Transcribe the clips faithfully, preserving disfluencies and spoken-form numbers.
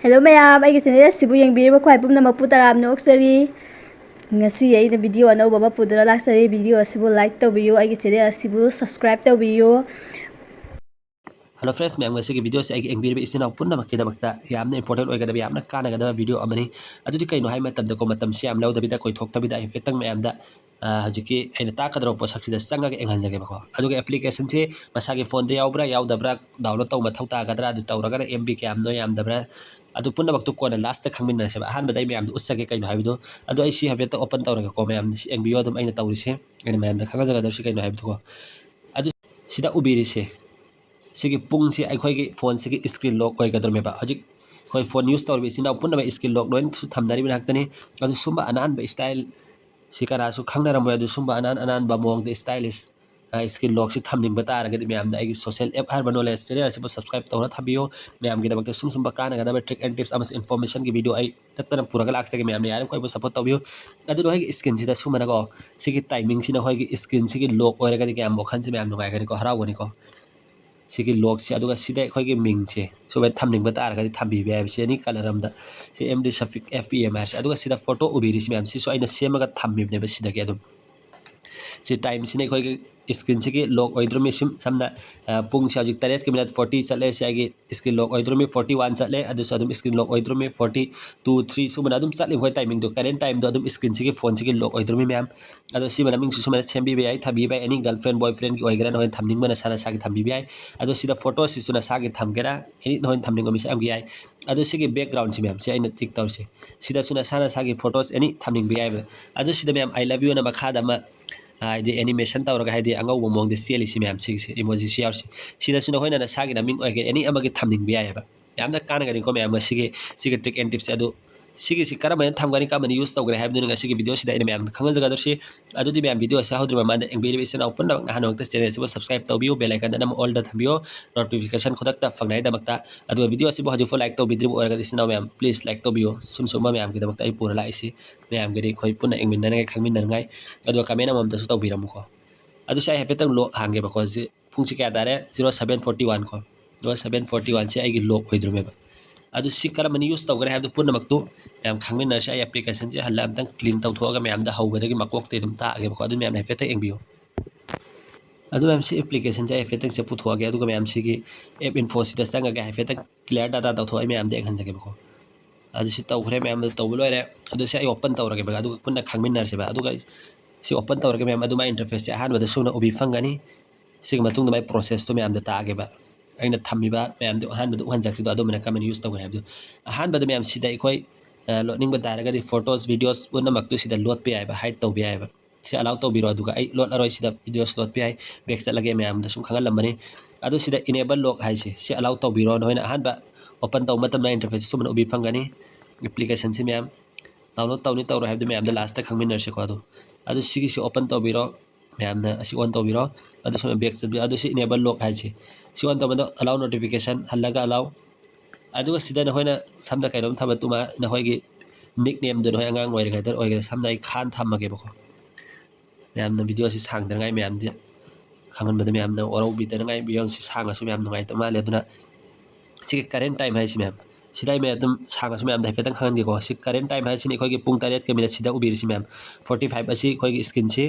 Hello ꯃꯌꯥꯝ, ꯑꯩꯒꯤ channel ꯑꯁꯤꯕꯨ ꯌꯦꯡꯕꯤꯔꯤꯕ ꯈ꯭ꯋꯥꯏ ꯄꯨꯝꯅꯃꯛꯄꯨ ꯇꯔꯥꯝꯅ ꯑꯣꯛꯆꯔꯤ꯫ ꯉꯁꯤ ꯑꯩꯅ ꯚꯤꯗꯤꯑꯣ ꯑꯅꯧꯕ ꯑꯃ ꯄꯨꯗꯨꯅ ꯂꯥꯛꯆꯔꯤ꯫ ꯚꯤꯗꯤꯑꯣ ꯑꯁꯤꯕꯨ ꯂꯥꯏꯛ ꯇꯧꯕꯤꯌꯨ, ꯑꯩꯒꯤ ꯆꯦꯅꯦꯜ ꯑꯁꯤꯕꯨ ꯁꯕꯁꯀ꯭ꯔꯥꯏꯕ ꯇꯧꯕꯤꯌꯨ꯫ Hello friends ꯃꯌꯥꯝ, ꯉꯁꯤꯒꯤ ꯚꯤꯗꯤꯑꯣꯁꯦ ꯑꯩꯒꯤ ꯌꯦꯡꯕꯤꯔꯤꯕ ꯏꯆꯤꯟ ꯏꯅꯥꯎ ꯄꯨꯝꯅꯃꯛꯀꯤꯗꯃꯛꯇ ꯌꯥꯝꯅ ꯏꯝꯄꯣꯔꯇꯦꯟ ꯑꯣꯏꯒꯗꯕ, ꯌꯥꯝꯅ ꯀꯥꯟꯅꯒꯗꯕ ꯚꯤꯗꯤꯑꯣ ꯑꯃꯅꯤ꯫ ꯑꯗꯨꯗꯤ ꯀꯩꯅꯣ ꯍꯥꯏꯕ ꯃꯇꯝꯗꯀꯣ, ꯃꯇꯝꯁꯤ ꯌꯥꯝ ꯂꯧꯗꯕꯤꯗ, ꯀꯣꯏꯊꯣꯛꯇꯕꯤꯗ, ꯍꯥꯏꯐꯦꯠꯇꯪ ꯃꯌꯥꯝꯗ ꯑ, ꯍꯧꯖꯤꯛꯀꯤ ꯑꯩꯅ ꯇꯥꯛꯀꯗꯧꯔꯕ ꯄꯣꯠꯁꯛꯁꯤꯗ ꯆꯪꯉꯒ ꯌꯦꯡꯍꯟꯖꯒꯦꯕꯀꯣ꯫ ꯑꯗꯨꯒ ꯑꯦꯄ꯭ꯂꯤꯀꯦꯁꯟꯁꯤ ꯃꯁꯥꯒꯤ ꯐꯣꯟꯗ ꯌꯥꯎꯕ꯭ꯔꯥ ꯌꯥꯎꯗꯕ꯭ꯔꯥ, ꯗꯥꯎꯟꯂꯣꯗ ꯇꯧꯕ ꯃꯊꯧ ꯇꯥꯒꯗ꯭ꯔꯥ, ꯑꯗꯨ ꯇꯧꯔꯒꯅ ꯑꯦꯝ ꯕꯤ ꯀꯌꯥꯝꯅꯣ ꯌꯥꯝꯗꯕ꯭ꯔꯥ, ꯑꯗꯨ ꯄꯨꯝꯅꯃꯛꯇꯨ ꯀꯣꯟꯅ ꯂꯥꯁꯇ ꯈꯪꯃꯤꯟꯅꯔꯁꯦꯕ꯫ ꯑꯍꯥꯟꯕꯗ ꯑꯩ ꯃꯌꯥꯝꯗ ꯎꯠꯆꯒꯦ ꯀꯩꯅꯣ ꯍꯥꯏꯕꯗꯣ꯫ ꯑꯗꯣ ꯑꯩ ꯁꯤ ꯍꯥꯏꯐꯦꯠꯇ ꯑꯣꯄꯟ ꯇꯧꯔꯒꯦꯀꯣ, ꯃꯌꯥꯝ ꯁꯤ ꯌꯦꯡꯕꯤꯌꯣ꯫ ꯑꯗꯨꯝ ꯑꯩꯅ ꯇꯧꯔꯤꯁꯦ, ꯑꯩꯅ ꯃꯌꯥꯝꯗ ꯈꯪꯍꯟꯖꯒꯗꯧꯔꯤꯁꯤ ꯀꯩꯅꯣ ꯍꯥꯏꯕꯗꯨꯀꯣ꯫ ꯑꯗꯨ ꯁꯤꯗ ꯎꯕꯤꯔꯤꯁꯦ, ꯁꯤꯒꯤ ꯄꯨꯡꯁꯤ ꯑꯩꯈꯣꯏꯒꯤ ꯐꯣꯟꯁꯤꯒꯤ ꯏꯁꯀ꯭ꯔꯤꯟ ꯂꯣꯛ ꯑꯣꯏꯒꯗꯧꯔꯤꯕꯅꯦꯕ꯫ ꯍꯧꯖꯤꯛ ꯑꯩꯈꯣꯏ ꯐꯣꯟ ꯌꯨꯁ ꯇꯧꯔꯤꯕ ꯏꯆꯤꯟ ꯏꯅꯥꯎ ꯄꯨꯝꯅꯃꯛ ꯏꯁꯀ꯭ꯔꯤꯟ ꯂꯣꯛ ꯂꯣꯏꯅꯁꯨ ꯊꯝꯅꯔꯤꯕ ꯉꯥꯛꯇꯅꯤ꯫ ꯑꯗꯨ ꯁꯨꯝꯕ ꯑꯅꯥꯟꯕ ꯏꯁꯇꯥꯏꯜ ꯁꯤ ꯀꯅꯥꯁꯨ ꯈꯪꯅꯔꯝꯃꯣꯏ꯫ ꯑꯗꯨ ꯁꯨꯝꯕ ꯑꯅꯥꯟ ꯑꯅꯥꯟꯕ ꯃꯑꯣꯡꯗ ꯏꯁꯇꯥꯏꯂꯤꯁ ꯏꯁꯀ꯭ꯔꯤꯟ ꯂꯣꯛꯁꯤ ꯊꯝꯅꯤꯡꯕ ꯇꯥꯔꯒꯗꯤ ꯃꯌꯥꯝꯅ ꯑꯩꯒꯤ ꯁꯣꯁꯦꯜ ꯑꯦꯞ ꯍꯥꯏꯔꯤꯕ ꯅꯣꯂꯦꯖ ꯆꯦꯅꯦꯜ ꯑꯁꯤꯕꯨ ꯁꯕꯁꯀ꯭ꯔꯥꯏꯕ ꯇꯧꯔ ꯊꯝꯕꯤꯌꯨ꯫ ꯃꯌꯥꯝꯒꯤꯗꯃꯛꯇ ꯁꯨꯝ ꯁꯨꯝꯕ ꯀꯥꯟꯅꯒꯗꯕ ꯇ꯭ꯔꯤꯛ ꯑꯦꯟ ꯇꯤꯞꯁ ꯑꯃꯁꯨꯡ ꯏꯟꯐꯣꯔꯃꯦꯁꯟꯒꯤ ꯚꯤꯗꯤꯑꯣ ꯑꯩ ꯇꯠꯇꯅ ꯄꯨꯔꯒ ꯂꯥꯛꯆꯒꯦ꯫ ꯃꯌꯥꯝꯅ ꯌꯥꯔꯤꯕ ꯑꯩꯕꯨ ꯁꯞꯄꯣꯔꯠ ꯇꯧꯕꯤꯌꯨ꯫ ꯑꯗꯨ ꯅꯈꯣꯏꯒꯤ ꯏꯁꯀ꯭ꯔꯤꯟꯁꯤꯗ ꯁꯨꯝꯕꯅꯀꯣ, ꯁꯤꯒꯤ ꯇꯥꯏꯃꯤꯡꯁꯤꯅ ꯑꯩꯈꯣꯏꯒꯤ ꯏꯁꯀ꯭ꯔꯤꯟꯁꯤꯒꯤ ꯂꯣꯛ ꯑꯣꯏꯔꯒꯗꯤ ꯀꯌꯥꯝ ꯋꯥꯈꯜꯁꯦ ꯃꯌꯥꯝ ꯅꯨꯡꯉꯥꯏꯒꯅꯤꯀꯣ, ꯍꯔꯥꯎꯒꯅꯤꯀꯣ꯫ ꯁꯤꯒꯤ ꯂꯣꯛꯁꯦ, ꯑꯗꯨꯒ ꯁꯤꯗ ꯑꯩꯈꯣꯏꯒꯤ ꯃꯤꯡꯁꯦ ꯁꯨꯃꯥꯏꯅ ꯊꯝꯅꯤꯡꯕ ꯇꯥꯔꯒꯗꯤ ꯊꯝꯕꯤꯕ ꯌꯥꯏꯕ, ꯁꯤ ꯑꯦꯅꯤ ꯀꯂꯔ ꯑꯃꯗ꯫ ꯁꯤ ꯑꯦꯝ ꯗꯤ ꯁꯐꯤꯛ ꯑꯦꯐ ꯏ ꯑꯦꯝ ꯍꯥꯏꯔꯁꯦ꯫ ꯑꯗꯨꯒ ꯁꯤꯗ ꯐꯣꯇꯣ ꯎꯕꯤꯔꯤꯁꯤ ꯃꯌꯥꯝ, ꯁꯤꯁꯨ ꯑꯩꯅ ꯁꯦꯝꯃꯒ ꯊꯝꯃꯤꯕꯅꯦꯕ ꯁꯤꯗꯒꯤ ꯑꯗꯨꯝ꯫ ꯁꯤ ꯇꯥꯏꯝꯁꯤꯅ ꯑꯩꯈꯣꯏꯒꯤ ꯏꯁꯀ꯭ꯔꯤꯟꯁꯤꯒꯤ ꯂꯣꯛ ꯑꯣꯏꯗ꯭ꯔꯣꯃꯤ꯫ ꯁꯨꯝ ꯁꯝꯅ, ꯑ, ꯄꯨꯡꯁꯦ ꯍꯧꯖꯤꯛ ꯇꯔꯦꯠꯀꯤ ꯃꯤꯅꯠ ꯐꯣꯔꯇꯤ ꯆꯠꯂꯦ, ꯁꯤ ꯑꯩꯒꯤ ꯏꯁꯀ꯭ꯔꯤꯟ ꯂꯣꯛ ꯑꯣꯏꯗ꯭ꯔꯣꯃꯤ꯫ ꯐꯣꯔꯇꯤ ꯋꯥꯟ ꯆꯠꯂꯦ, ꯑꯗꯨꯁꯨ ꯑꯗꯨꯝ ꯏꯁꯀ꯭ꯔꯤꯟ ꯂꯣꯛ ꯑꯣꯏꯗ꯭ꯔꯣꯃꯤ꯫ ꯐꯣꯔꯇꯤ ꯇꯨ, ꯊ꯭ꯔꯤ ꯁꯨꯝꯕꯅ ꯑꯗꯨꯝ ꯆꯠꯂꯤꯕ ꯑꯩꯈꯣꯏ ꯇꯥꯏꯃꯤꯡꯗꯣ, ꯀꯔꯦꯟ ꯇꯥꯏꯝꯗꯣ ꯑꯗꯨꯝ ꯏꯁꯀ꯭ꯔꯤꯟꯁꯤꯒꯤ, ꯐꯣꯟꯁꯤꯒꯤ ꯂꯣꯛ ꯑꯣꯏꯗ꯭ꯔꯣꯃꯤ ꯃꯌꯥꯝ꯫ ꯑꯗꯣ ꯁꯤ ꯃꯅꯝ ꯃꯤꯡꯁꯨ ꯁꯨꯃꯥꯏꯅ ꯁꯦꯝꯕꯤꯕ ꯌꯥꯏ, ꯊꯝꯕꯤꯕ ꯌꯥꯏ꯫ ꯑꯦꯅꯤ ꯒꯔꯜꯐ꯭ꯔꯦꯟ, ꯕꯣꯏꯐ꯭ꯔꯦꯟꯒꯤ ꯑꯣꯏꯒꯦꯔꯥ, ꯅꯈꯣꯏꯅ ꯊꯝꯅꯤꯡꯕ ꯅꯁꯥ ꯅꯁꯥꯒꯤ ꯊꯝꯕꯤꯕ ꯌꯥꯏ꯫ ꯑꯗꯣ ꯁꯤꯗ ꯐꯣꯇꯣꯁꯤꯁꯨ ꯅꯁꯥꯒꯤ ꯊꯝꯒꯦꯔꯥ, ꯑꯦꯅꯤ ꯅꯈꯣꯏꯅ ꯊꯝꯅꯤꯡꯕ ꯃꯤꯁꯛ ꯑꯃꯒꯤ ꯌꯥꯏ꯫ ꯑꯗꯣ ꯁꯤꯒꯤ ꯕꯦꯛꯒ꯭ꯔꯥꯎꯟꯁꯤ ꯃꯌꯥꯝꯁꯦ ꯑꯩꯅ ꯇꯤꯛ ꯇꯧꯔꯤꯁꯦ, ꯁꯤꯗꯁꯨ ꯅꯁꯥ ꯅꯁꯥꯒꯤ ꯐꯣꯇꯣꯁ ꯑꯦꯅꯤ ꯊꯝꯅꯤꯡꯕ ꯌꯥꯏꯕ꯫ ꯑꯗꯣ ꯁꯤꯗ ꯃꯌꯥꯝ "I love you" ꯑꯅ ꯃꯈꯥꯗ ꯑꯃ, ꯍꯥꯏꯗꯤ ꯑꯦꯅꯤꯃꯦꯁꯟ ꯇꯧꯔꯒ, ꯍꯥꯏꯗꯤ ꯑꯉꯧꯕ ꯃꯑꯣꯡꯗ ꯆꯦꯜꯂꯤꯁꯤ ꯃꯌꯥꯝ, ꯁꯤꯒꯤꯁꯦ ꯏꯃꯣꯖꯤꯁꯤ ꯌꯥꯎꯔꯤꯁꯤ꯫ ꯁꯤꯗꯁꯨ ꯅꯈꯣꯏꯅ ꯅꯁꯥꯒꯤ ꯅꯃꯤꯡ ꯑꯣꯏꯒꯦꯔꯥ ꯑꯦꯅꯤ ꯑꯃꯒꯤ ꯊꯝꯅꯤꯡꯕ ꯌꯥꯏꯑꯕ꯫ ꯌꯥꯝꯅ ꯀꯥꯟꯅꯒꯅꯤꯀꯣ ꯃꯌꯥꯝ꯫ ꯃꯁꯤꯒꯤ, ꯁꯤꯒꯤ ꯇ꯭ꯔꯤꯛ ꯑꯦꯟ ꯇꯤꯞꯁꯦ꯫ ꯑꯗꯨ ꯁꯤꯒꯤꯁꯤ ꯀꯔꯝꯕ ꯍꯥꯏꯅ ꯊꯝꯒꯅꯤ, ꯀꯔꯝꯕꯅ ꯌꯨꯁ ꯇꯧꯒꯅꯤ ꯍꯥꯏꯕꯗꯨꯅ ꯉꯁꯤꯒꯤ ꯚꯤꯗꯤꯑꯣꯁꯤꯗ ꯑꯩꯅ ꯃꯌꯥꯝꯗ ꯈꯪꯍꯟꯖꯒꯗꯧꯔꯤꯁꯤ꯫ ꯑꯗꯨꯗꯤ ꯃꯌꯥꯝ, ꯚꯤꯗꯤꯑꯣ ꯑꯁꯤ ꯍꯧꯗ꯭ꯔꯤꯕ ꯃꯃꯥꯡꯗ ꯌꯦꯡꯕꯤꯔꯤꯕ ꯏꯆꯤꯟ ꯏꯅꯥꯎ ꯄꯨꯝꯅꯃꯛꯅ ꯍꯥꯟꯅꯃꯛꯇ ꯆꯦꯅꯦꯜ ꯑꯁꯤꯕꯨ ꯁꯕꯁꯀ꯭ꯔꯥꯏꯕ ꯇꯧꯕꯤꯌꯨ, ꯕꯦꯜ ꯑꯥꯏꯀꯟꯗ ꯅꯝꯃ ꯑꯣꯜꯗ ꯊꯝꯕꯤꯌꯨ, ꯅꯣꯇꯤꯐꯤꯀꯦꯁꯟ ꯈꯨꯗꯛꯇ ꯐꯪꯅꯉꯥꯏꯗꯃꯛꯇ꯫ ꯑꯗꯨꯒ ꯚꯤꯗꯤꯑꯣ ꯑꯁꯤꯕꯨ ꯍꯧꯖꯤꯛꯐꯥꯎ ꯂꯥꯏꯛ ꯇꯧꯕꯤꯗ꯭ꯔꯤꯕ ꯑꯣꯏꯔꯒꯗꯤ ꯏꯆꯤꯟ ꯏꯅꯥꯎ ꯃꯌꯥꯝ, ꯄ꯭ꯂꯤꯖ ꯂꯥꯏꯛ ꯇꯧꯕꯤꯌꯨ꯫ ꯁꯨꯝ ꯁꯨꯝꯕ ꯃꯌꯥꯝꯒꯤꯗꯃꯛꯇ ꯑꯩ ꯄꯨꯔ ꯂꯥꯛꯏꯁꯤ, ꯃꯌꯥꯝꯒꯤꯗꯤ ꯑꯩꯈꯣꯏ ꯄꯨꯟꯅ ꯌꯦꯡꯃꯤꯟꯅꯅꯉꯥꯏ, ꯈꯪꯃꯤꯟꯅꯅꯉꯥꯏ꯫ ꯑꯗꯨꯒ ꯀꯃꯦꯟ ꯑꯃꯃꯝꯇꯁꯨ ꯇꯧꯕꯤꯔꯝꯃꯨꯀꯣ꯫ ꯑꯗꯨ ꯁꯤ ꯑꯩ ꯍꯥꯏꯐꯦꯠꯇꯪ ꯂꯣꯛ ꯍꯥꯡꯒꯦꯕꯀꯣ꯫ ꯍꯧꯖꯤꯛ ꯄꯨꯡꯁꯤ ꯀꯌꯥ ꯇꯥꯔꯦ? ꯖꯤꯔꯣ ꯁꯕꯦꯟ ꯐꯣꯔꯇꯤ ꯋꯥꯟ ꯀꯣ꯫ ꯖꯤꯔꯣ ꯁꯕꯦꯟ ꯐꯣꯔꯇꯤ ꯋꯥꯟꯁꯦ ꯑꯩꯒꯤ ꯂꯣꯛ ꯑꯣꯏꯗ꯭ꯔꯣꯃꯦꯕ꯫ ꯑꯗꯨ ꯁꯤ ꯀꯔꯝꯕꯅ use ꯇꯧꯒꯅꯤ ꯍꯥꯏꯕꯗꯨ ꯄꯨꯝꯅꯃꯛꯇꯨ ꯃꯌꯥꯝ ꯈꯪꯃꯤꯟꯅꯔꯁꯤ꯫ ꯑꯩ applicationꯁꯦ ꯍꯜꯂ ꯑꯝꯇꯪ clean ꯇꯧꯊꯣꯛꯑꯒ ꯃꯌꯥꯝꯗ ꯍꯧꯕꯗꯒꯤ ꯃꯀꯣꯛꯇꯩ ꯑꯗꯨꯝ ꯇꯥꯛꯑꯒꯦꯕꯀꯣ꯫ ꯑꯗꯨ ꯃꯌꯥꯝ ꯍꯥꯏꯐꯦꯠꯇ ꯌꯦꯡꯕꯤꯌꯨ꯫ ꯑꯗꯨ ꯃꯌꯥꯝ ꯁꯤ applicationꯁꯦ ꯑꯩ ꯍꯥꯏꯐꯦꯠꯇꯪ ꯁꯤ ꯄꯨꯊꯣꯛꯑꯒꯦ, ꯑꯗꯨꯒ ꯃꯌꯥꯝ ꯁꯤꯒꯤ app infoꯁꯤꯗ ꯆꯪꯉꯒ ꯍꯥꯏꯐꯦꯠꯇꯪ clear data ꯇꯧꯊꯣꯛꯑ ꯑꯩ ꯃꯌꯥꯝꯗ ꯌꯦꯡꯍꯟꯖꯒꯦꯕꯀꯣ꯫ ꯑꯗꯨ ꯁꯤ ꯇꯧꯈ꯭ꯔꯦ ꯃꯌꯥꯝ, ꯑꯗꯨ ꯇꯧꯕ ꯂꯣꯏꯔꯦ꯫ ꯑꯗꯨ ꯁꯤ ꯑꯩ open ꯇꯧꯔꯒꯦꯕ, ꯑꯗꯨꯒ ꯄꯨꯟꯅ ꯈꯪꯃꯤꯟꯅꯔꯁꯦꯕ꯫ ꯑꯗꯨꯒ ꯁꯤ open ꯇꯧꯔꯒ ꯃꯌꯥꯝ ꯑꯗꯨ ꯃꯥꯏ interfaceꯁꯦ ꯑꯍꯥꯟꯕꯗ ꯁꯨꯝꯅ ꯎꯕꯤ ꯐꯪꯒꯅꯤ꯫ ꯁꯤꯒꯤ ꯃꯇꯨꯡꯗ ꯃꯥꯏ processꯇꯣ ꯃꯌꯥꯝꯗ ꯇꯥꯛꯑꯒꯦꯕ꯫ ꯑꯩꯅ ꯊꯝꯃꯤꯕ ꯃꯌꯥꯝꯗꯣ ꯑꯍꯥꯟꯕꯗ ꯎꯍꯟꯖꯈ꯭ꯔꯤꯗꯣ ꯑꯗꯨꯝꯕꯅ ꯀꯃꯥꯏꯅ use ꯇꯧꯒꯅꯤ ꯍꯥꯏꯕꯗꯣ꯫ ꯑꯍꯥꯟꯕꯗ ꯃꯌꯥꯝ ꯁꯤꯗ ꯑꯩꯈꯣꯏ, ꯑ, ꯂꯣꯠꯅꯤꯡꯕ ꯇꯥꯔꯒꯗꯤ photos, videos ꯄꯨꯝꯅꯃꯛꯇꯨ ꯁꯤꯗ ꯂꯣꯠꯄ ꯌꯥꯏꯕ, hide ꯇꯧꯕ ꯌꯥꯏꯕ꯫ ꯁꯤ allow ꯇꯧꯕꯤꯔꯣ, ꯑꯗꯨꯒ ꯑꯩ ꯂꯣꯠꯂꯔꯣꯏ, ꯁꯤꯗ videos ꯂꯣꯠꯄ ꯌꯥꯏ꯫ Back ꯆꯠꯂꯒꯦ, ꯃꯌꯥꯝꯗ ꯁꯨꯝ ꯈꯪꯍꯜꯂꯝꯕꯅꯤ꯫ ꯑꯗꯨ ꯁꯤꯗ enable lock ꯍꯥꯏꯁꯦ, ꯁꯤ allow ꯇꯧꯕꯤꯔꯣ꯫ ꯅꯈꯣꯏꯅ ꯑꯍꯥꯟꯕ open ꯇꯧꯕ ꯃꯇꯝꯗ interface ꯁꯨꯝꯕꯅ ꯎꯕꯤ ꯐꯪꯒꯅꯤ꯫ Applicationꯁꯤ ꯃꯌꯥꯝ download ꯇꯧꯅꯤ ꯇꯧꯔꯣꯏ ꯍꯥꯏꯕꯗꯨ ꯃꯌꯥꯝꯗ lastꯇ ꯈꯪꯃꯤꯟꯅꯔꯁꯤꯀꯣ꯫ ꯑꯗꯨ, ꯑꯗꯨ ꯁꯤꯒꯤꯁꯤ open ꯇꯧꯕꯤꯔꯣ, ꯃꯌꯥꯝꯅ ꯑꯁꯤ on ꯇꯧꯕꯤꯔꯣ꯫ ꯑꯗꯨ ꯁꯨꯝ back ꯆꯠꯄꯤꯔꯣ꯫ ꯑꯗꯨ ꯁꯤ enable lock ꯍꯥꯏꯁꯦ, ꯁꯤ on ꯇꯧꯕꯗ allow notification, ꯍꯜꯂꯒ allow꯫ ꯑꯗꯨꯒ ꯁꯤꯗ ꯅꯈꯣꯏꯅ ꯁꯝꯅ ꯀꯩꯅꯣꯝ ꯊꯝꯕ ꯇꯨꯃ ꯅꯈꯣꯏꯒꯤ nicknameꯗꯨ ꯅꯈꯣꯏ ꯑꯉꯥꯡ ꯑꯣꯏꯔꯤꯉꯩꯗ ꯑꯣꯏꯒꯦꯔꯥ, ꯁꯝꯅ ꯑꯩ ꯈꯥꯟ ꯊꯝꯃꯒꯦꯕꯀꯣ꯫ ꯃꯌꯥꯝꯅ videoꯁꯤ ꯁꯥꯡꯗꯅꯉꯥꯏ ꯃꯌꯥꯝꯗꯤ ꯈꯪꯍꯟꯕꯗ ꯃꯌꯥꯝꯅ ꯋꯥꯔꯧꯕꯤꯗꯅꯉꯥꯏ, videoꯁꯤ ꯁꯥꯡꯉꯁꯨ ꯃꯌꯥꯝ ꯅꯨꯡꯉꯥꯏꯇꯕ ꯃꯥꯜꯂꯦ꯫ ꯑꯗꯨꯅ ꯁꯤꯒꯤ current time ꯍꯥꯏꯁꯤ ꯃꯌꯥꯝ, ꯁꯤꯗ ꯑꯩ ꯃꯌꯥꯝ ꯑꯗꯨꯝ ꯁꯥꯡꯉꯁꯨ ꯃꯌꯥꯝꯗ ꯍꯥꯏꯐꯦꯠꯇꯪ ꯈꯪꯍꯟꯒꯦꯀꯣ꯫ ꯁꯤ current time ꯍꯥꯏꯁꯤꯅ ꯑꯩꯈꯣꯏꯒꯤ ꯄꯨꯡ ꯇꯔꯦꯠꯀ minute ꯁꯤꯗ ꯎꯕꯤꯔꯤꯁꯤ ꯃꯌꯥꯝ, forty five ꯑꯁꯤ ꯑꯩꯈꯣꯏꯒꯤ screenꯁꯤ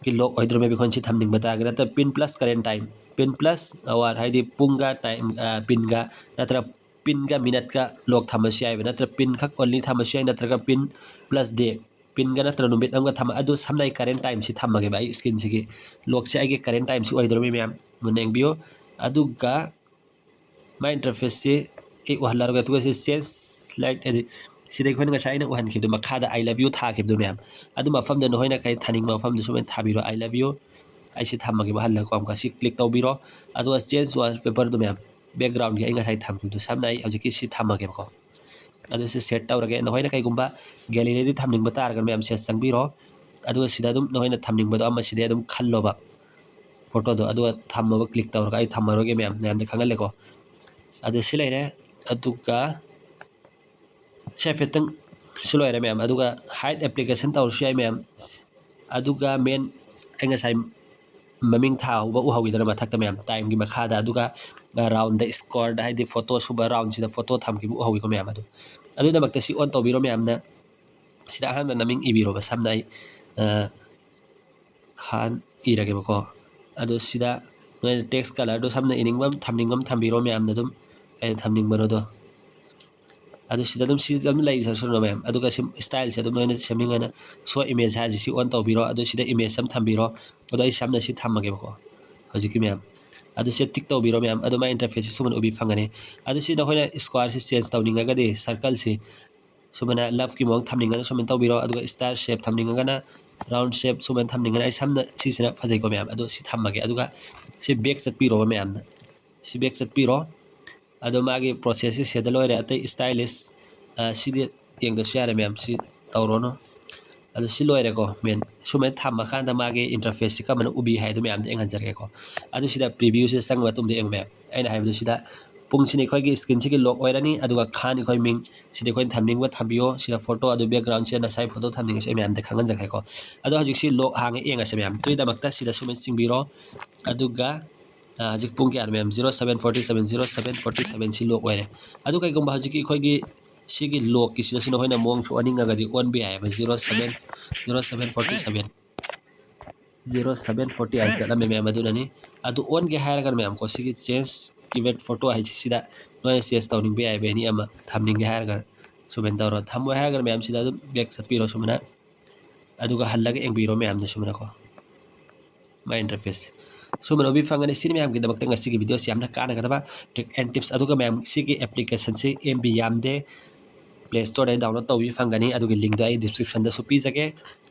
ꯀꯤ lock ꯑꯣꯏꯗ꯭ꯔꯣ? Maybe ꯑꯩꯈꯣꯏꯅ ꯁꯤ ꯊꯝꯅꯤꯡꯕ ꯇꯥꯔꯒꯗꯤ, ꯅꯠꯇ꯭ꯔ pin plus current time, pin plus hour ꯍꯥꯏꯗꯤ ꯄꯨꯡꯒ time, ꯑ, pinꯒ, ꯅꯠꯇ꯭ꯔ pinꯒ minuteꯀ lock ꯊꯝꯃꯁꯨ ꯌꯥꯏꯕ, ꯅꯠꯇ꯭ꯔ pin ꯈꯛ only ꯊꯝꯃꯁꯨ ꯌꯥꯏ, ꯅꯠꯇ꯭ꯔꯒ pin plus day, pinꯒ ꯅꯠꯇ꯭ꯔ ꯅꯨꯃꯤꯠ ꯑꯃꯒ ꯊꯝꯃ, ꯑꯗꯨ ꯁꯝꯅ ꯑꯩ current timeꯁꯤ ꯊꯝꯃꯒꯦꯕ, ꯑꯩ screenꯁꯤꯒꯤ lockꯁꯦ ꯑꯩꯒꯤ current timeꯁꯤ ꯑꯣꯏꯗꯣꯔꯤꯕ ꯃꯌꯥꯝ ꯃꯨꯟꯅ ꯌꯦꯡꯕꯤꯌꯨ꯫ ꯑꯗꯨꯒ my interfaceꯁꯤ ꯑꯩ ꯎꯍꯜꯂꯔꯣꯏꯒꯦ꯫ ꯑꯗꯨꯒ ꯁꯤ change light ꯍꯥꯏꯗꯤ ꯁꯤꯗ ꯑꯩꯈꯣꯏꯅ ꯉꯁꯥꯏ ꯑꯩꯅ ꯎꯍꯟꯈꯤꯕꯗꯣ, ꯃꯈꯥꯗ I love you ꯊꯥꯈꯤꯕꯗꯣ ꯃꯌꯥꯝ, ꯑꯗꯨ ꯃꯐꯝꯗ ꯅꯈꯣꯏꯅ ꯀꯩ ꯊꯥꯅꯤꯡꯕ ꯃꯐꯝꯗ ꯁꯨꯃꯥꯏꯅ ꯊꯥꯕꯤꯔꯣ, I love you꯫ ꯑꯩ ꯁꯤ ꯊꯝꯃꯒꯦꯕ ꯍꯜꯂꯒꯀꯣ꯫ ꯑꯃꯨꯛꯀ ꯁꯤ click ꯇꯧꯕꯤꯔꯣ꯫ ꯑꯗꯨꯒ change wallpaperꯗꯣ ꯃꯌꯥꯝ, backgroundꯒꯤ ꯑꯩ ꯉꯁꯥꯏ ꯊꯝꯈꯤꯕꯗꯣ, ꯁꯝꯅ ꯑꯩ ꯍꯧꯖꯤꯛꯀꯤ ꯁꯤ ꯊꯝꯃꯒꯦꯕꯀꯣ꯫ ꯑꯗꯨ ꯁꯤ set ꯇꯧꯔꯒꯦ꯫ ꯅꯈꯣꯏꯅ ꯀꯩꯒꯨꯝꯕ galleryꯗ ꯊꯝꯅꯤꯡꯕ ꯇꯥꯔꯒꯅ ꯃꯌꯥꯝ ꯁꯤꯗ ꯆꯪꯕꯤꯔꯣ꯫ ꯑꯗꯨꯒ ꯁꯤꯗ ꯑꯗꯨꯝ ꯅꯈꯣꯏꯅ ꯊꯝꯅꯤꯡꯕꯗꯣ ꯑꯃ ꯁꯤꯗꯩ ꯑꯗꯨꯝ ꯈꯜꯂꯣꯕ photoꯗꯣ, ꯑꯗꯨꯒ ꯊꯝꯃꯣꯕ, click ꯇꯧꯔꯒ꯫ ꯑꯩ ꯊꯝꯃꯔꯣꯏꯒꯦ ꯃꯌꯥꯝ, ꯃꯌꯥꯝꯗ ꯈꯪꯍꯜꯂꯦꯀꯣ꯫ ꯑꯗꯨ ꯁꯤ ꯂꯩꯔꯦ꯫ ꯑꯗꯨꯒ ꯁꯤ ꯍꯥꯏꯐꯦꯠꯇꯪ, ꯁꯤ ꯂꯣꯏꯔꯦ ꯃꯌꯥꯝ꯫ ꯑꯗꯨꯒ hide application ꯇꯧꯔꯁꯨ ꯌꯥꯏ ꯃꯌꯥꯝ꯫ ꯑꯗꯨꯒ main ꯑꯩ ꯉꯁꯥꯏ ꯃꯃꯤꯡ ꯊꯥꯍꯧꯕ ꯎꯍꯧꯋꯤꯗꯅ ꯃꯊꯛꯇ ꯃꯌꯥꯝ, ꯇꯥꯏꯝꯒꯤ ꯃꯈꯥꯗ, ꯑꯗꯨꯒ ꯔꯥꯎꯟꯗ ꯏꯁꯀ꯭ꯋꯥꯔꯗ, ꯍꯥꯏꯗꯤ ꯐꯣꯇꯣ ꯁꯨꯝꯕ ꯔꯥꯎꯟꯁꯤꯗ ꯐꯣꯇꯣ ꯊꯝꯈꯤꯕ ꯎꯍꯧꯋꯤꯀꯣ ꯃꯌꯥꯝ꯫ ꯑꯗꯨ ꯑꯗꯨꯒꯤꯗꯃꯛꯇ ꯁꯤ ꯑꯣꯟ ꯇꯧꯕꯤꯔꯣ ꯃꯌꯥꯝꯅ꯫ ꯁꯤꯗ ꯑꯍꯥꯟꯕ ꯃꯃꯤꯡ ꯏꯕꯤꯔꯣꯕ꯫ ꯁꯝꯅ ꯑꯩ ꯈꯥꯟ ꯏꯔꯒꯦꯕꯀꯣ꯫ ꯑꯗꯨ ꯁꯤꯗ ꯅꯣꯏꯅ ꯇꯦꯛꯁ ꯀꯂꯔꯗꯣ ꯁꯝꯅ ꯏꯅꯤꯡꯕ ꯑꯃ, ꯊꯝꯅꯤꯡꯕ ꯑꯃ ꯊꯝꯕꯤꯔꯣ ꯃꯌꯥꯝꯅ ꯑꯗꯨꯝ, ꯀꯩꯅꯣ ꯊꯝꯅꯤꯡꯕꯅꯣꯗꯣ꯫ ꯑꯗꯨ ꯁꯤꯗ ꯑꯗꯨꯝ ꯁꯤ ꯑꯗꯨꯝ ꯂꯩꯖꯁꯅꯨ ꯃꯌꯥꯝ꯫ ꯑꯗꯨꯒ ꯁꯤ ꯏꯁꯇꯥꯏꯜꯁꯦ ꯑꯗꯨꯝ ꯅꯣꯏꯅ ꯁꯦꯝꯅꯤꯡꯉꯅ, ꯁꯣ ꯏꯃꯦꯖ ꯍꯥꯏꯁꯦ ꯁꯤ ꯑꯣꯟ ꯇꯧꯕꯤꯔꯣ꯫ ꯑꯗꯨ ꯁꯤꯗ ꯏꯃꯦꯖ ꯑꯃ ꯊꯝꯕꯤꯔꯣ꯫ ꯑꯗꯣ ꯑꯩ ꯁꯝꯅ ꯁꯤ ꯊꯝꯃꯒꯦꯕꯀꯣ ꯍꯧꯖꯤꯛꯀꯤ ꯃꯌꯥꯝ꯫ ꯑꯗꯨ ꯁꯤ ꯇꯤꯛ ꯇꯧꯕꯤꯔꯣ ꯃꯌꯥꯝ꯫ ꯑꯗꯨ ꯃꯥꯏ ꯏꯟꯇꯔꯐꯦꯁꯁꯦ ꯁꯨꯃꯥꯏꯅ ꯎꯕꯤ ꯐꯪꯒꯅꯤ꯫ ꯑꯗꯨ ꯁꯤ ꯅꯈꯣꯏꯅ ꯏꯁꯀ꯭ꯋꯥꯔꯁꯤ ꯆꯦꯟꯖ ꯇꯧꯅꯤꯡꯉꯒꯗꯤ, ꯁꯔꯀꯜꯁꯤ ꯁꯨꯃꯥꯏꯅ ꯂꯞꯀꯤ ꯃꯑꯣꯡ ꯊꯝꯅꯤꯡꯉꯒꯅ ꯁꯨꯃꯥꯏꯅ ꯇꯧꯕꯤꯔꯣ꯫ ꯑꯗꯨꯒ ꯏꯁꯇꯥꯔ ꯁꯦꯞ ꯊꯝꯅꯤꯡꯉꯒꯅ ꯔꯥꯎꯟ ꯁꯦꯞ ꯁꯨꯃꯥꯏꯅ ꯊꯝꯅꯤꯡꯉꯒꯅ, ꯑꯩ ꯁꯝꯅ ꯁꯤꯁꯤꯅ ꯐꯖꯩꯀꯣ ꯃꯌꯥꯝ꯫ ꯑꯗꯣ ꯁꯤ ꯊꯝꯃꯒꯦ꯫ ꯑꯗꯨꯒ ꯁꯤ ꯕꯦꯛ ꯆꯠꯄꯤꯔꯣꯕ ꯃꯌꯥꯝꯅ꯫ ꯁꯤ ꯕꯦꯛ ꯆꯠꯄꯤꯔꯣ꯫ ꯑꯗꯣ ꯃꯥꯒꯤ ꯄ꯭ꯔꯣꯁꯦꯁꯁꯤ ꯁꯤꯗ ꯂꯣꯏꯔꯦ꯫ ꯑꯇꯩ ꯏꯁꯇꯥꯏꯂꯤꯁ, ꯑ, ꯁꯤꯗꯤ ꯌꯦꯡꯗ꯭ꯔꯁꯨ ꯌꯥꯔꯦ ꯃꯌꯥꯝ, ꯁꯤ ꯇꯧꯔꯣꯅꯨ꯫ ꯑꯗꯣ ꯁꯤ ꯂꯣꯏꯔꯦꯀꯣ ꯃꯦꯟ꯫ ꯁꯨꯃꯥꯏꯅ ꯊꯝꯃꯀꯥꯟꯗ ꯃꯥꯒꯤ ꯏꯟꯇꯔꯐꯦꯁꯁꯤ ꯀꯔꯝꯕꯅ ꯎꯕꯤ ꯍꯥꯏꯗꯣ ꯃꯌꯥꯝꯗ ꯌꯦꯡꯍꯟꯖꯔꯒꯦꯀꯣ꯫ ꯑꯗꯨ ꯁꯤꯗ ꯄ꯭ꯔꯤꯚ꯭ꯌꯨꯁꯤꯗ ꯆꯪꯕ ꯃꯇꯨꯡꯗ ꯌꯦꯡꯉꯨ ꯃꯌꯥꯝ꯫ ꯑꯩꯅ ꯍꯥꯏꯕꯗꯨ ꯁꯤꯗ ꯄꯨꯡꯁꯤꯅ ꯑꯩꯈꯣꯏꯒꯤ ꯁ꯭ꯀ꯭ꯔꯤꯟꯁꯤꯒꯤ ꯂꯣꯛ ꯑꯣꯏꯔꯅꯤ, ꯑꯗꯨꯒ ꯈꯥꯟ ꯑꯩꯈꯣꯏ ꯃꯤꯡ, ꯁꯤꯗ ꯑꯩꯈꯣꯏꯅ ꯊꯝꯅꯤꯡꯕ ꯊꯝꯕꯤꯌꯣ꯫ ꯁꯤꯗ ꯐꯣꯇꯣ, ꯑꯗꯨ ꯕꯦꯛꯒ꯭ꯔꯥꯎꯟꯁꯤꯗ ꯅꯁꯥꯏ ꯐꯣꯇꯣ ꯊꯝꯅꯤꯡꯉꯁꯨ ꯑꯩ ꯃꯌꯥꯝꯗ ꯈꯪꯍꯟꯖꯈ꯭ꯔꯦꯀꯣ꯫ ꯑꯗꯣ ꯍꯧꯖꯤꯛꯁꯤ ꯂꯣꯛ ꯍꯥꯡꯉ ꯌꯦꯡꯉꯁꯦ ꯃꯌꯥꯝ꯫ ꯑꯗꯨꯒꯤꯗꯃꯛꯇ ꯁꯤꯗ ꯁꯨꯃꯥꯏꯅ ꯆꯤꯡꯕꯤꯔꯣ꯫ ꯑꯗꯨꯒ, ꯑ, ꯍꯧꯖꯤꯛ ꯄꯨꯡ ꯀꯌꯥꯅꯣ ꯃꯌꯥꯝ? Zero seven forty seven, zero seven forty seven ꯁꯤ ꯂꯣꯛ ꯑꯣꯏꯔꯦ꯫ ꯑꯗꯨ ꯀꯩꯒꯨꯝꯕ ꯍꯧꯖꯤꯛꯀꯤ ꯑꯩꯈꯣꯏꯒꯤ ꯁꯤꯒꯤ ꯂꯣꯛꯀꯤꯁꯤꯗꯁꯨ ꯅꯈꯣꯏꯅ ꯃꯑꯣꯡꯁꯨ ꯑꯣꯟꯅꯤꯡꯉꯒꯗꯤ ꯑꯣꯟꯕ ꯌꯥꯏꯑꯕ꯫ Zero seven, zero seven forty seven, zero seven forty ꯍꯥꯏꯅ ꯆꯠꯂꯝꯃꯦ ꯃꯌꯥꯝ꯫ ꯑꯗꯨꯅꯅꯤ꯫ ꯑꯗꯨ ꯑꯣꯟꯒꯦ ꯍꯥꯏꯔꯒꯅ ꯃꯌꯥꯝꯀꯣ, ꯁꯤꯒꯤ change keyword photo ꯍꯥꯏꯁꯤꯁꯤꯗ ꯅꯣꯏꯅ change ꯇꯧꯅꯤꯡꯕ ꯌꯥꯏꯑꯕ, ꯑꯦꯅꯤ ꯑꯃ ꯊꯝꯅꯤꯡꯒꯦ ꯍꯥꯏꯔꯒꯅ ꯁꯨꯃꯥꯏꯅ ꯇꯧꯔꯣ꯫ ꯊꯝꯃꯣꯏ ꯍꯥꯏꯔꯒꯅ ꯃꯌꯥꯝ ꯁꯤꯗ ꯑꯗꯨꯝ ꯕꯦꯛ ꯆꯠꯄꯤꯔꯣ ꯁꯨꯃꯥꯏꯅ꯫ ꯑꯗꯨꯒ ꯍꯜꯂꯒ ꯌꯦꯡꯕꯤꯔꯣ ꯃꯌꯥꯝꯅ ꯁꯨꯃꯥꯏꯅꯀꯣ꯫ ꯃꯥꯏ ꯏꯟꯇꯔꯐꯦꯁ ꯁꯨꯃꯥꯏꯅ ꯎꯕꯤ ꯐꯪꯒꯅꯤ꯫ ꯁꯤꯅꯤ ꯃꯌꯥꯝꯒꯤꯗꯃꯛꯇ ꯉꯁꯤꯒꯤ ꯚꯤꯗꯤꯑꯣꯁꯤ ꯌꯥꯝꯅ ꯀꯥꯟꯅꯒꯗꯕ trick and tips꯫ ꯑꯗꯨꯒ ꯃꯌꯥꯝ, ꯁꯤꯒꯤ ꯑꯦꯄ꯭ꯂꯤꯀꯦꯁꯟꯁꯤ ꯑꯦꯝ ꯕꯤ ꯌꯥꯝꯗꯦ, ꯄ꯭ꯂꯦ ꯁ꯭ꯇꯣꯔꯗꯒꯤ ꯗꯥꯎꯟꯂꯣꯗ ꯇꯧꯕꯤꯕ ꯐꯪꯒꯅꯤ꯫ ꯑꯗꯨꯒꯤ ꯂꯤꯡꯗꯣ ꯑꯩ ꯗꯤꯁꯀ꯭ꯔꯤꯞꯁꯟꯗꯁꯨ ꯄꯤꯖꯒꯦ꯫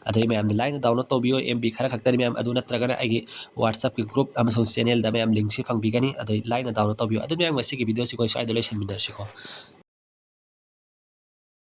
ꯑꯗꯨꯗꯩ ꯃꯌꯥꯝꯅ ꯂꯥꯏꯅ ꯗꯥꯎꯟꯂꯣꯗ ꯇꯧꯕꯤꯌꯣ, ꯑꯦꯝ ꯕꯤ ꯈꯔ ꯈꯛꯇꯅꯤ ꯃꯌꯥꯝ꯫ ꯑꯗꯨ ꯅꯠꯇ꯭ꯔꯒꯅ ꯑꯩꯒꯤ WhatsApp-ꯀꯤ ꯒ꯭ꯔꯨꯞ ꯑꯃꯁꯨꯡ ꯆꯦꯅꯦꯜꯗ ꯃꯌꯥꯝ ꯂꯤꯡꯁꯤ ꯐꯪꯕꯤꯒꯅꯤ꯫ ꯑꯗꯨꯗꯩ ꯂꯥꯏꯅ ꯗꯥꯎꯟꯂꯣꯗ ꯇꯧꯕꯤꯌꯣ꯫ ꯑꯗꯨ ꯃꯌꯥꯝ, ꯉꯁꯤꯒꯤ ꯚꯤꯗꯤꯑꯣꯁꯤ ꯑꯩꯈꯣꯏ ꯁ꯭ꯋꯥꯏꯗ ꯂꯣꯏꯁꯤꯟꯃꯤꯟꯅꯔꯁꯤꯀꯣ꯫